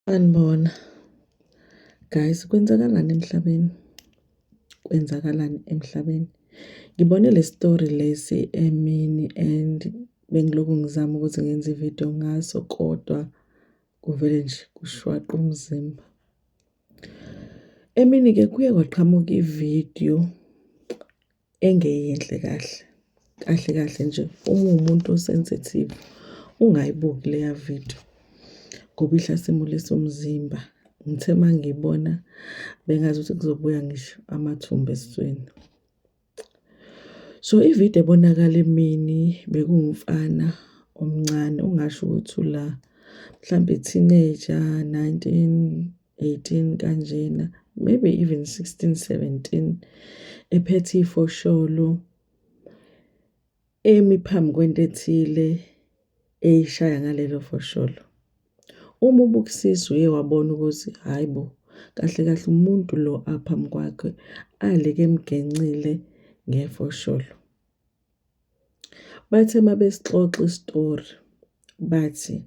Sanibona. Guys, kwenzakalani emhlabeni? Kwenzakalani emhlabeni? Ngibone le story lesi emini and bengilokhu ngizama ukuthi ngenze ividiyo ngaso kodwa kuvele nje kushwaqa umzimba. Emini-ke kuye kwaqhamuka ividiyo engeyinhle kahle. Kahle kahle nje uma uwumuntu o-sensitive ungayibuki leya vidiyo ngoba ihlasimulisa umzimba. Ngithe uma ngiyibona bengazi ukuthi kuzobuya ngisho amathumbu esiswini. So ividiyo ebonakala emini bekuwumfana omncane ongasho ukuthi ula mhlambe teenager, 19, 18 kanjena, maybe even 16, 17, ephethe ifosholo emi phambi kwento ethile eyishaya ngalelo fosholo. Uma ubukisisa uye wabona ukuthi hayi bo, kahle kahle umuntu lo aphambi kwakhe alike emgencile ngefosholo. Bathe mabesixoxa isitori bathi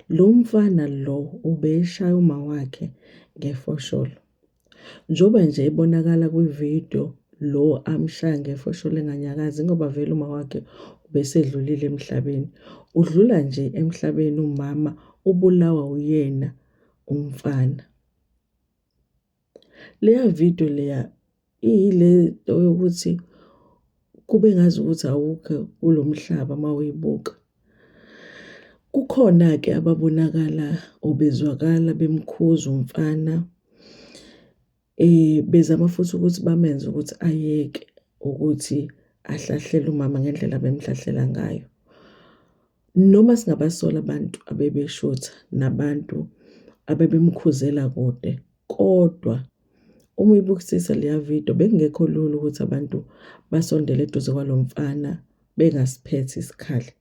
lo mfana lo ubeshaya uma wakhe ngefosholo. Njengoba nje ebonakala kwividiyo lo amshaya ngefosholo enganyakazi ngoba vele uma wakhe ubesedlulile emhlabeni. Udlula nje emhlabeni umama ubulawa uyena umfana. Leya vidiyo leya iyile nto yokuthi kube ngazi ukuthi awukho kulo mhlaba uma uyibuka. Kukhona-ke ababonakala or bezwakala bemkhuza umfana bezama futhi ukuthi bamenze ukuthi ayeke ukuthi ahlahlele umama ngendlela abemhlahlela ngayo. Noma singabasola abantu abebeshutha nabantu abebemkhuzela kude, kodwa uma uyibukisisa leya vidiyo bekungekho lula ukuthi abantu basondele eduze kwalo mfana bengasiphethe isikhali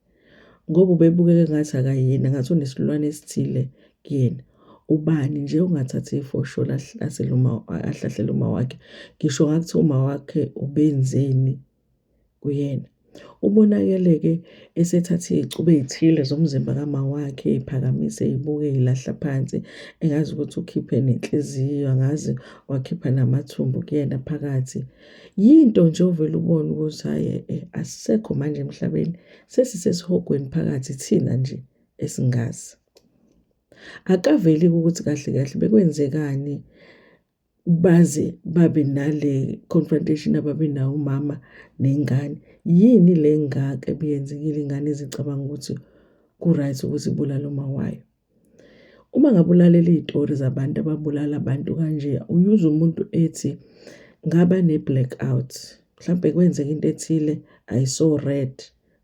ngoba ubebukeka engathi akayena, ngathi unesilwane esithile kuyena. Ubani nje ongathatha ifosholo ahlasele uma ahlahlele uma wakhe, ngisho ngakuthi uma wakhe ubenzeni kuyena. Ubonakele-ke esethatha iy'cubu ey'thile zomzimba kama wakhe ey'phakamise ey'buke ey'lahla phansi engazi ukuthi ukhiphe nenhliziyo, angazi wakhipha namathumbu kuyena phakathi. Yinto nje ovele ubone ukuthi hhayi asisekho manje emhlabeni, sesisesihogweni phakathi thina nje esingazi. Akaveli ukuthi kahle kahle bekwenzekani baze babe nale confrontation ababenayo umama nengane. Yini le ngaka ebiyenzekile ingane izicabanga ukuthi ku-right ukuthi ibulale uma wayo? Uma ngabe ulalela iy'tori zabantu ababulala abantu kanje, uyuzwa umuntu ethi ngaba ne-blackout, mhlampe kwenzeka into ethile I saw red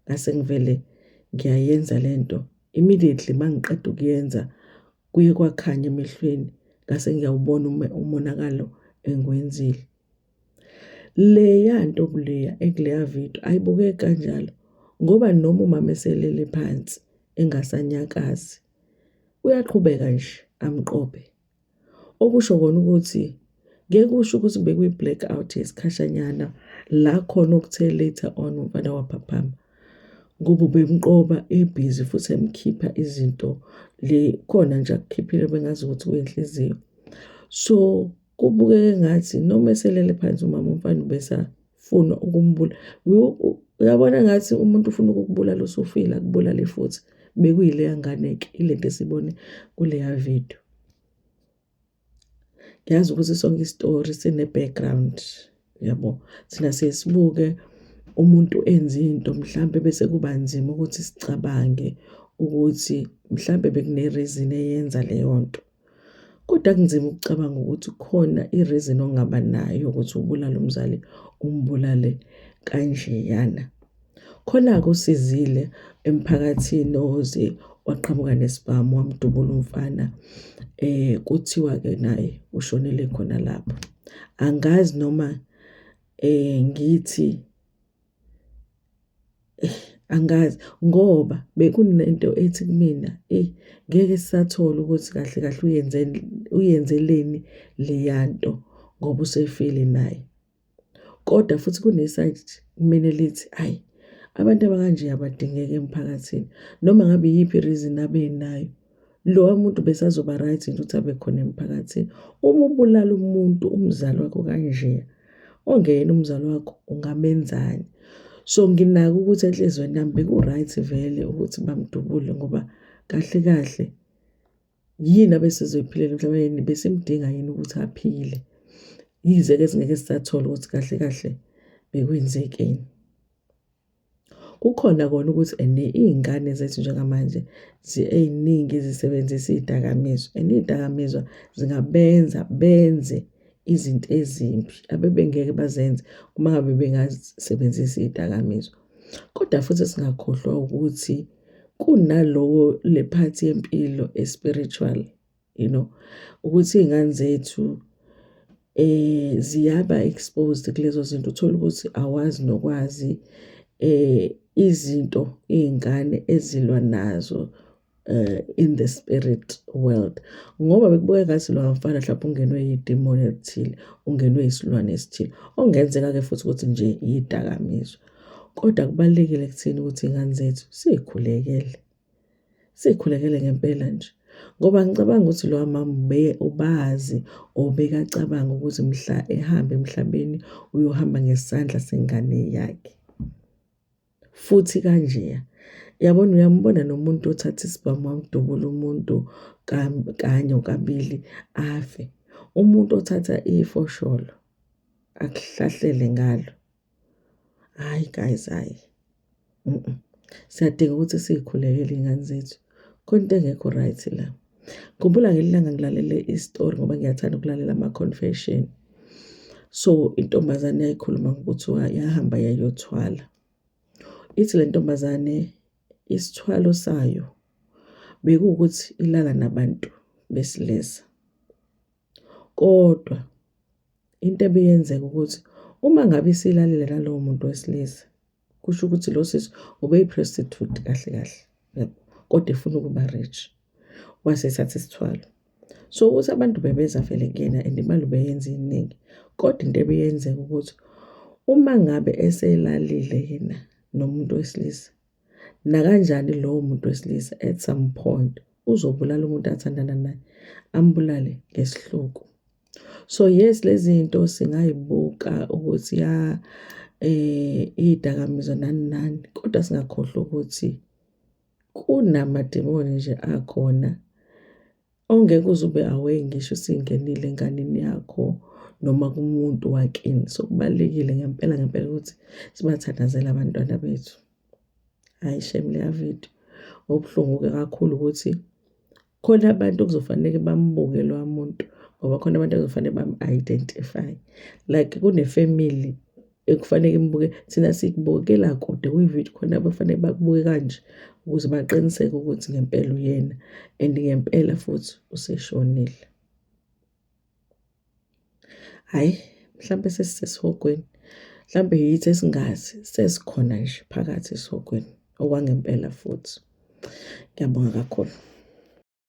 ngase ngivele ngiyayenza lento. Immediately mangiqeda ukuyenza kuye kwakhanya emehlweni ngase ngiyawubona umonakalo engiwenzile. Leya nto kuleya ekuleya vidiyo ayibukeki kanjalo ngoba noma umama eselele phansi engasanyakazi uyaqhubeka nje amqophe. Okusho kona ukuthi ngeke kusho ukuthi bekuyi-blackout yesikhashanyana la khona okuthe later on umfana waphaphama ngoba ubemqoba ebhizi futhi emkhipha izinto le khona nje akukhiphile bengazi ukuthi kuyinhliziyo. So kubukeka engathi noma eselele phansi umama umfana ubesafuna ukumbulala. Uyabona ngathi umuntu ufuna ukukubulala usufile akubulale futhi. Bekuyileya ngane-ke ilento esibone kuleya vidiyo. Ngiyazi ukuthi sonke isitori sine-background yabo. Thina siye sibuke umuntu enze into mhlampe bese kuba nzima ukuthi sicabange ukuthi mhlampe bekune-reason eyenza leyo nto. Kodwa kunzima ukucabanga ukuthi khona i-reason ongaba nayo ukuthi ubulale umzali umbulale kanjeyana. Khona-ke usizile emphakathini oze waqhamuka nesibhamu wamdubula umfana, kuthiwa-ke naye ushonele khona lapho. Angazi noma ngithi angazi ngoba bekunento ethi kumina eyi ngeke sisathola ukuthi kahle kahle uyenzeni uyenzeleni leya nto ngoba usefile naye. Kodwa futhi kune-side kumina elithi hhayi abantu abakanje abadingeki emphakathini noma ngabe iyiphi i-reason abenayo. Loya muntu besazoba right yini ukuthi abe khona emphakathini? Uma ubulala umuntu umzali wakho kanje, ongeyena umzali wakho ungamenzani? So nginako ukuthi enhliziyweni yami beku-right vele ukuthi bamdubule ngoba kahle kahle yini abesezoyiphilela emhlabeni, besimdinga yini ukuthi aphile? Yize-ke singeke sisathola ukuthi kahle kahle bekwenzekeni. Kukhona kona ukuthi ene iy'ngane zethu njengamanje ey'ningi zisebenzisa iy'dakamizwa and iy'dakamizwa zingabenza benze izinto ezimbi abebengeke bazenze uma ngabe bengazisebenzisi iy'dakamizwa. Kodwa futhi singakhohlwa ukuthi kunalowo le part yempilo e-spiritual, you know, ukuthi iy'ngane zethu ziyaba exposed kulezo zinto. Uthole ukuthi awazi nokwazi izinto iy'ngane ezilwa nazo in the spirit world, ngoba bekubukeka ngathi loya mfana mhlawumbe ungenwe yidimoni elithile, ungenwe isilwane esithile, okungenzeka-ke futhi ukuthi nje yidakamizwa. Kodwa kubalulekile kuthina ukuthi iy'ngane zethu siy'khulekele, siy'khulekele ngempela nje, ngoba ngicabanga ukuthi loya mama ubazi or bekacabanga ukuthi mhla ehamba emhlabeni uyohamba ngesandla sengane yakhe. Futhi kanjeya, yabona uyambona nomuntu othatha isibhamu wamdubula umuntu kanye or kabili afe. Umuntu othatha ifosholo akuhlahlele ngalo, hhayi guys, hhayi. Siyadinga ukuthi siy'khulekele iy'ngane zethu. Khona into engekho right la. Khumbula ngelinye ilanga ngilalele isitori ngoba ngiyathanda ukulalela ama-confession. So intombazane yayikhuluma ngokuthi yahamba yayothwala. Ithi le ntombazane isithwalo sayo bekuwukuthi ilala nabantu besilisa. Kodwa into ebiyenzeka ukuthi uma ngabe isilalile nalowo muntu wesilisa, kusho ukuthi lo sisi ubeyi-prostitute kahle kahle, yabo, kodwa efuna ukuba rich. Wase ethatha isithwalo. So ukuthi abantu bebeza vele kuyena and imali ubeyenza iningi, kodwa into ebiyenzeka ukuthi uma ngabe eselalile yena nomuntu wesilisa, nakanjani lowo muntu wesilisa at some point uzobulala umuntu athandana naye, ambulale ngesihluku. So yes, lezi zinto singayibuka ukuthi ya iy'dakamizwa nani nani, kodwa singakhohlwa ukuthi kunamadimoni nje akhona ongeke uze ube aware ngisho usingenile enganeni yakho noma kumuntu wakini. So kubalulekile ngempela ngempela ukuthi sibathandazele abantwana bethu. Hhayi shame leya video. Okubuhlungu-ke kakhulu ukuthi khona abantu okuzofanele bambuke loya muntu ngoba khona abantu okuzofanele bamu-identify. Like kune-family ekufanele imbuke, thina sikubukela kude kwividiyo khona abafanele bakubuke kanje ukuze baqiniseke ukuthi ngempela uyena and ngempela futhi useshonile. Hhayi, mhlampe sesisesihogweni, mhlampe yithi esingazi sesikhona nje phakathi esihogweni okwangempela futhi. Ngiyabonga kakhulu.